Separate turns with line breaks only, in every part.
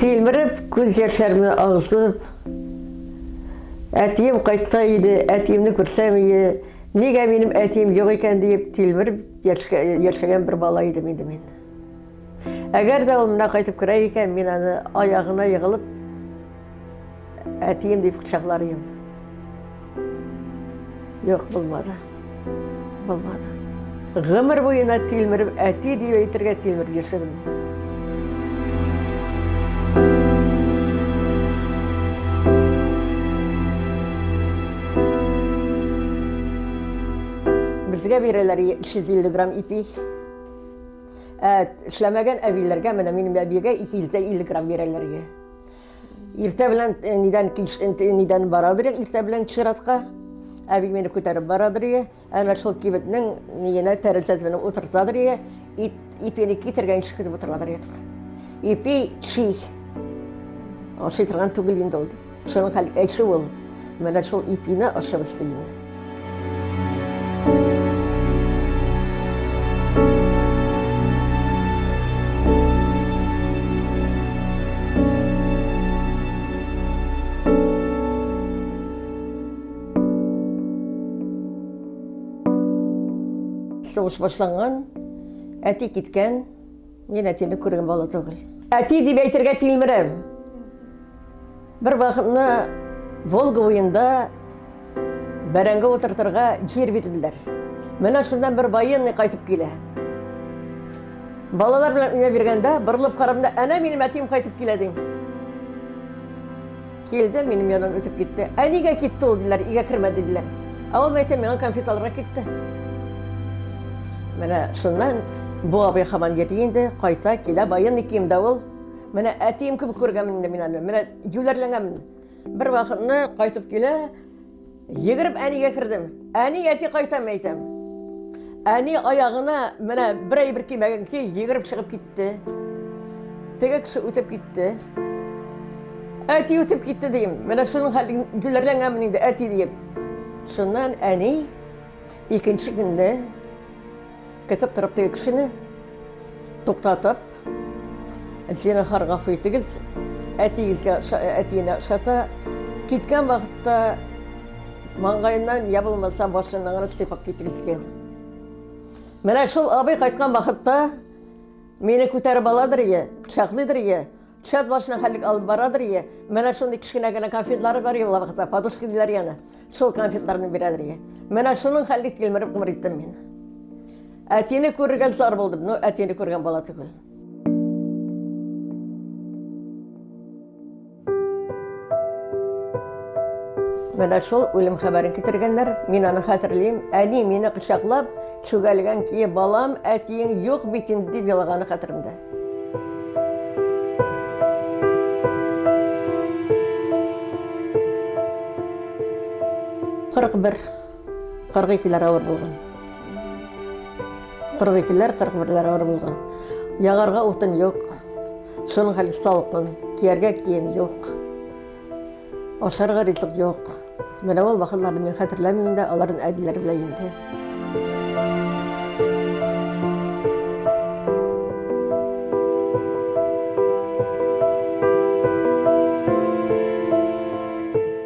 Тилмереп, күз яшьләремне агызып, әтием кайтса иде, әтиемне күрсәм ие, нигә минем әтием юк икән диеп тилмереп яшәгән бер бала идем инде мин. Әгәр дә ул менә кайтып керә икән, мин аны аягына егылып, әтием дип кочаклар идем. Юк, булмады. Булмады. Гомер буена тилмереп, әти дип әйтергә тилмереп яшәдем. Безгә бирәләр 350 грамм ипи. Ә эшләмәгән әбиләргә, менә минем әбигә 250 грамм бирәләр. Иртә белән э, нидән кич э, нидән барадыр, иртә белән чиратка. Әби мине күтәреп барадыр. Әнә шул кибетнең ниенә тәрәзә төбенә утыртадыр. Ит, ипине китергәнче көтеп утырадыр. Ипи чи. Ашый торган түгел инде ул. Шуның хәл әче ул. Менә шул ипине ашап үстек инде. Сугыш башланган, әти киткән, мин әтине күргән бала түгел. Әти дип әйтергә тилмерәм. Бер вакытны Волга буенда бәрәңге утыртырга җир бирделәр. Менә шуннан бер военный кайтып килә. Балалар белән уйнап йөргәндә, борылып карадым да, әнә минем әтием кайтып килә дим. Килде, минем яннан үтеп китте. Ә нигә китте ул диләр, өйгә кермәде диләр. Ә ул мәйтәм, миңа конфет алырга китте. Менә шуннан бу абый һаман йөри инде, кайта, килә, военный киемдә ул. Менә әтием кебек күргәнмен инде мин аны. Менә юләрләнгәнмен. Бер вакытны кайтып килә, йөгереп әнигә кердем. Әни, әти кайтам, әйтәм. Әни аягына менә бер әйбер кимәгән ки, йөгереп чыгып китте. Теге кеше үтеп китте. Әти үтеп китте дим. Менә шуның хәлен юләрләнгәнмен инде, әти диеп. Шуннан әни икенче көнне Көтеп торып теге кешене туктатып, зинһар гафу итегез, әтиегезгә әтиенә ошата. Киткән вакытта маңгаеннан я булмаса башыннан гына сыйпап китегез дигән. Менә шул абый кайткан вакытта мине күтәреп аладыр ие, кочаклыйдыр ие. Чат башына хәллек алып барадыр ие. Менә шундый кечкенә генә конфетлары бар ие ул вакытта, подушка диләр яны. Шул конфетларны бирәдер ие. Менә шуның хәллек тилмереп гомер иттем мин. Әтине күрергә зар булдым, но әтине күргән бала түгел. Менә шул үлем хәбәрен китергәннәр. Мин аны хәтерлим. Әни мине кочаклап, чүгәлгән кие, балам, әтиең юк бит инде дип елаганы хәтеремдә. 41. 42-ләр авыр булган. 42-ләр, 41-ләр авыр булган. Ягарга утын юк. Шуның хәле салкын, кияргә кием юк. Ашарга ризык юк. Менә ул вакытларны мин хәтерләмим дә, аларын әбиләр белә инде.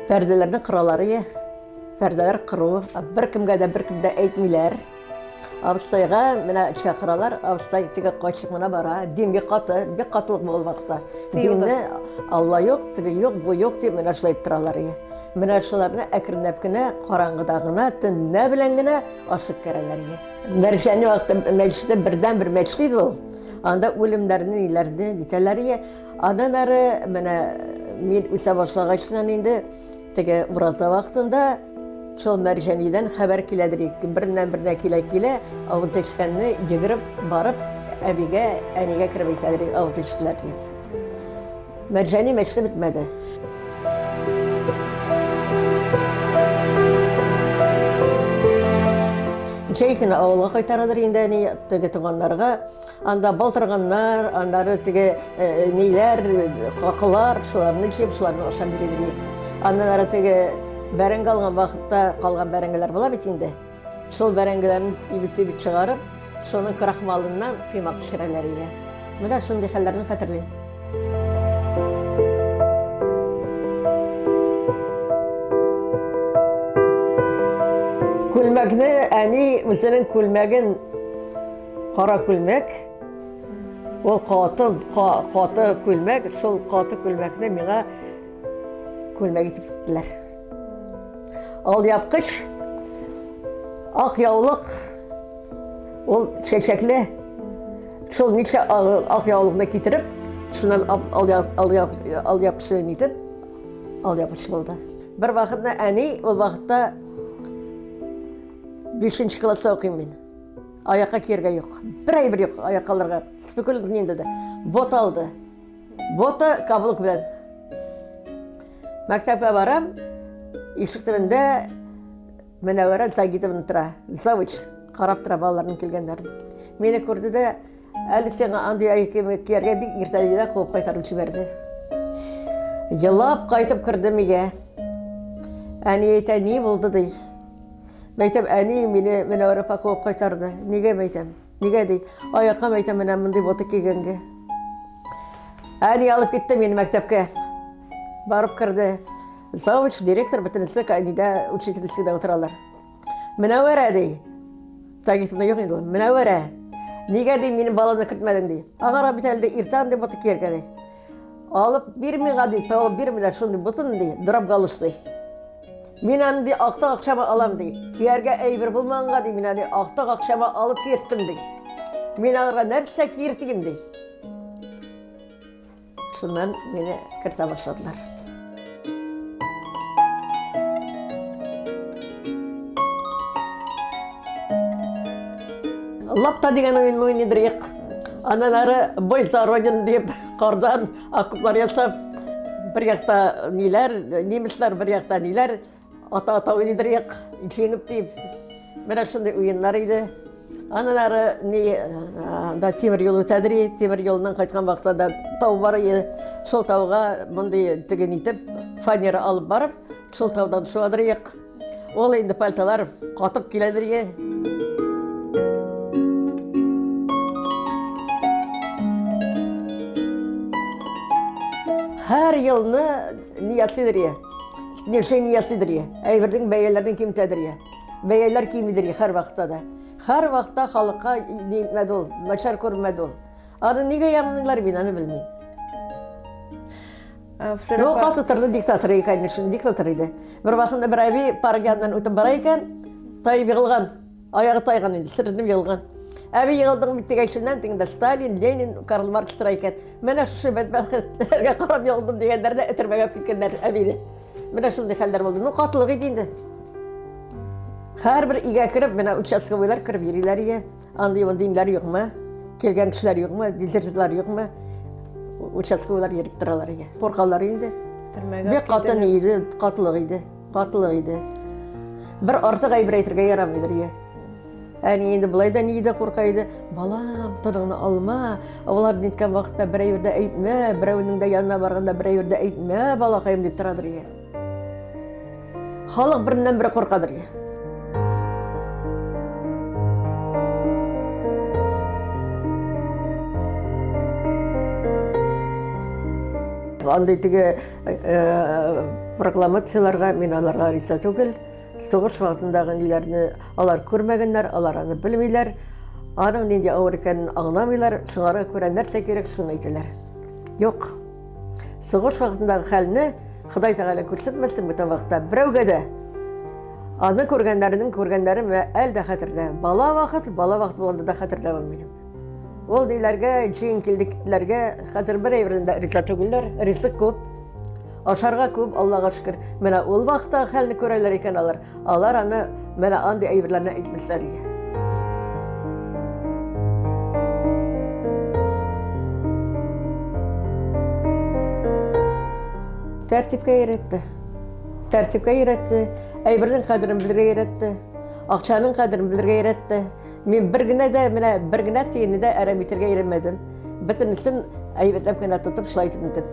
Пәрдәләрне кыралар ие. Пәрдәләр кыру. Беркемгә дә беркем дә әйтмиләр. Абыстайга менә чакыралар, абыстай теге кайчык менә бара. Дин бик каты, бик катылык бу вакытта. Динне Алла юк, теге юк, бу юк дип менә шулай торалар. Менә шуларны әкренләп кенә, караңгыда гына, төнлә белән генә аш үткәрәләр. Мәрҗани вакытта мәчеттә бердән бер мәчет иде ул. Анда үлемнәрне, ниләрне нитәләр. Аннан ары менә мин үсә башлагачтан инде Теге ураза вакытында шул Мәрҗанидән хәбәр киләдер иде. Береннән беренә килә-килә, авыз эчкәнне йөгереп барып, әбигә, әнигә кереп әйтәдер, авыз эчтеләр дип. Мәрҗани мәчете бетмәде. Җәй көне авылга кайтарадыр инде әни, теге туганнарга. Анда балтырганнар, аннары теге э, ниләр, какылар, шуларны җыеп, шуларны ашап йөридер. Аннан ары теге бәрәңге алган вакытта калган бәрәңгеләр була бит инде. Шул бәрәңгеләрне тибет-тибет чыгарып, шуның крахмалыннан коймак пешерәләр иде. Менә шундый хәлләрне хәтерлим. Күлмәкне әни үзенең күлмәген кара күлмәк, ул катын, каты күлмәк, шул каты күлмәкне миңа күлмәк итеп тектеләр. Алъяпкыч, ак яулык, ул чәчәкле, шул ничә ак яулыкны китереп, шуннан алъяпкычны итеп, алъяпкыч булды. Бер вакытны әни, ул вакытта бишенче класста укыйм мин. Аякка кияргә юк. Бер әйбер юк аякка алырга. Спекулянт инде дә. Бот алды. Бота каблук белән. Мәктәпкә барам, ишек төбендә Мөнәвәрә Загитовна тора, завуч, карап тора балаларның килгәннәрен. Мине күрде дә, әле сиңа андый аяк киеме кияргә бик иртә диде дә куып кайтарып җибәрде. Елап кайтып кердем өйгә. Әни әйтә, ни булды ди. Мәйтәм, әни мине Мөнәвәрә апа куып кайтарды. Нигә мәйтәм? Нигә ди? Аякка мәйтәм менә мондый боты кигәнгә. Әни алып китте мине мәктәпкә. Барып керде. Завуч, директор бөтенесе нидә учительницада утыралар. Менәвәрә ди. Тагисында юк инде ул. Менәвәрә. Нигә ди минем баламны кертмәдең ди. Аңара бит әле иртә андый боты кияргә ди. Алып бир миңа ди, табып бир менә шундый ботын ди, драп галыш ди. Мин аны ди актык акчама алам ди. Кияргә әйбер булмаганга ди, мин аны актык акчама алып киерттем ди. Мин аңарга нәрсә киертим ди. Шуннан мине кертә башладылар. Лапта дигән уен уйныйдыр ек. Аннан ары бой за родину дип кардан окоплар ясап, бер якта ниләр, немецлар, бер якта ниләр, Ата-ата уйныйдыр ек, җиңеп дип. Менә шундый уеннар иде. Аннан ары ни анда тимер юл үтәдер, тимер юлыннан кайткан вакытта да тау бар иде. Шул тауга мондый теге нитеп фанера алып барып, шул таудан шуадыр ек. Ул инде пальтолар катып киләдер ие. Һәр елны ни ясыйдыр ие. Снижение ясыйдыр ие. Әйбернең бәяләрен киметәдер ие. Бәяләр кимидер ие һәр вакытта да. Һәр вакытта халыкка ни итмәде ул, начар күренмәде ул. Аны нигә яманлыйлар, мин аны белмим. Ну, каты торды диктатор, конечно, диктатор иде. Бер вакытында бер әби парк яныннан үтеп бара икән, таеп егылган. Аягы тайган инде, сөренеп егылган. Әби егылдың бит дигән шуннан тегендә Сталин, Ленин, Карл Маркс тора икән. Менә шушы бәдбәхетләргә карап егылдым дигәннәр дә өтермәгә киткәннәр әбине. Менә шундый хәлләр булды. Ну, катылык иде инде. Һәрбер өйгә кереп, менә участковыйлар кереп йөриләр иде. Андый мондый ниләр юкмы? Килгән кешеләр юкмы? Дезертирлар юкмы? Участковыйлар йөреп торалар иде. Куркалар инде. Бик каты ни иде, катылык иде. Катылык иде. Бер артык әйбер әйтергә ярамыйдыр, я. Әни инде болай да ни дә курка иде. Балам, тыныңны алма. Алар ниткән вакытта бер әйбер дә әйтмә, берәүнең дә янына барганда бер әйбер дә әйтмә, балакаем дип торадыр, я. Халык береннән бере куркадыр, я. Андый теге Прокламацияләргә мин аларга риза түгел. Сугыш вакытындагы ниләрне алар күрмәгәннәр, алар аны белмиләр. Аның нинди авыр икәнен аңламыйлар. Шуңарга күрә нәрсә кирәк, шуны әйтәләр. Юк. Сугыш вакытындагы хәлне Ходай Тәгалә күрсәтмәсен бүтән вакытта берәүгә дә. Аны күргәннәренең күргәннәре менә әле дә хәтердә. Бала вакыт, бала вакыт булганда да хәтердә ул минем. Ул диләргә, җыен килде киттеләргә, хәзер бер әйбердән дә риза түгелләр, ризык күп. Ашарга күп, Аллага шөкер. Менә ул вакыттагы хәлне күрәләр икән алар. Алар аны менә андый әйберләрне әйтмәсләр иде. Тәртипкә өйрәтте. Тәртипкә өйрәтте, әйбернең кадерен белергә өйрәтте, акчаның кадерен белергә өйрәтте. Мин бер генә дә, менә бер генә тиенне дә әрәм итәргә өйрәнмәдем. Бөтенесен әйбәтләп кенә тотып, шулай итеп итеп.